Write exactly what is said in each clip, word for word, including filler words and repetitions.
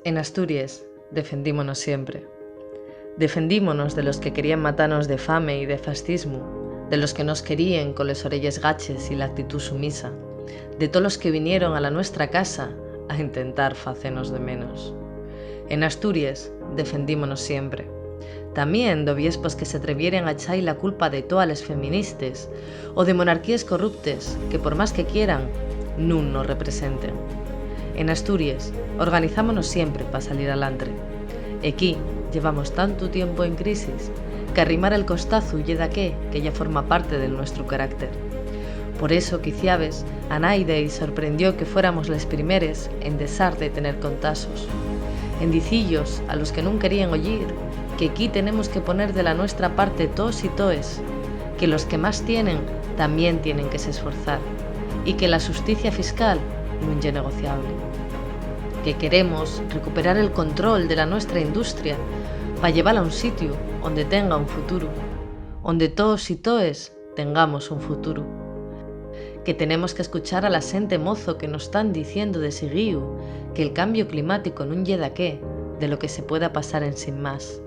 En Asturies defendímonos siempre. Defendímonos de los que queríen matanos de fame y de fascismu, de los que nos queríen coles oreyes gaches y l'actitú sumisa, de tolos que vinieron a la nuestra casa a intentar facenos de menos. En Asturies defendímonos siempre. Tamién d'oviespos que se atrevieren a echai la culpa de toa les feministes o de monarquíes corruptes que, por más que quieran, nun nos representen. En Asturies organizámonos siempre pa salir alantre. Equí llevamos tantu tiempu en crisis qu'arrimar el costazu ye daqué que ya forma parte del nuestru carácter. Por eso, quiciabes, a naide-y sorprendió que fuéramos les primeres en dexar de tener contaxos, en dicillos a los que nun queríen oyir que equí tenemos que poner de la nuestra parte toos y toes, que los que más tienen tamién tienen que s'esforzar, y que la xusticia fiscal nun ye negociable. Que queremos recuperar el control de la nuestra industria pa llevala a un sitiu onde tenga un futuru, onde toos y toes tengamos un futuru. Que tenemos qu'escuchar a la xente mozo que nos tán diciendo de siguíu que'l cambiu climático nun ye daqué de lo que se pueda pasar ensin más.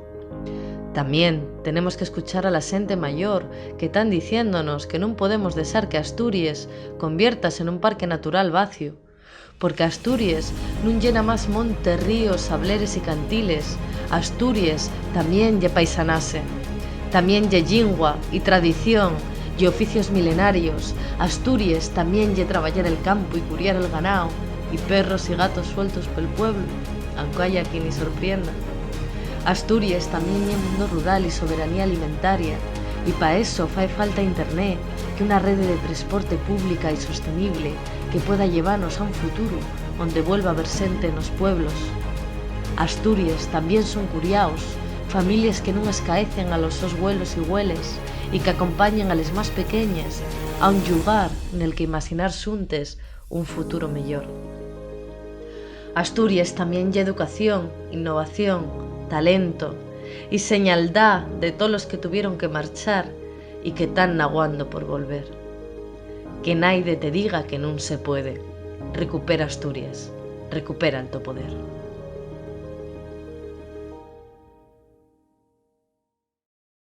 Tamién tenemos qu'escuchar a la xente mayor que tán diciéndonos que nun podemos dexar que Asturies conviertase nun parque natural vaciu, porque Asturies nun ye namás montes, ríos, sableres y cantiles. Asturies tamién ye paisanase, tamién ye llingua y tradición y oficios milenarios. Asturies tamién ye trabayar el campu y curiar el ganao, y perros y gatos sueltos pel pueblu, aunque haya quien-y sorprienda. Asturies tamién ye mundo rural y soberanía alimentaria, y pa eso fai falta Internet, que una rede de tresporte pública y sostenible que pueda llevanos a un futuru onde vuelva a haber xente nos pueblos. Asturies tamién son curiaos, families que nun escaecen a los sos güelos y güeles y qu'acompañen a les más pequeñes a un llugar nel que imaxinar xuntes un futuro meyor. Asturies tamién ye educación, innovación, talento y señaldá de tolos que tuvieron que marchar y que tán naguando por volver. Que naide te diga que nun se puede. Recupera Asturies, recupera el to poder.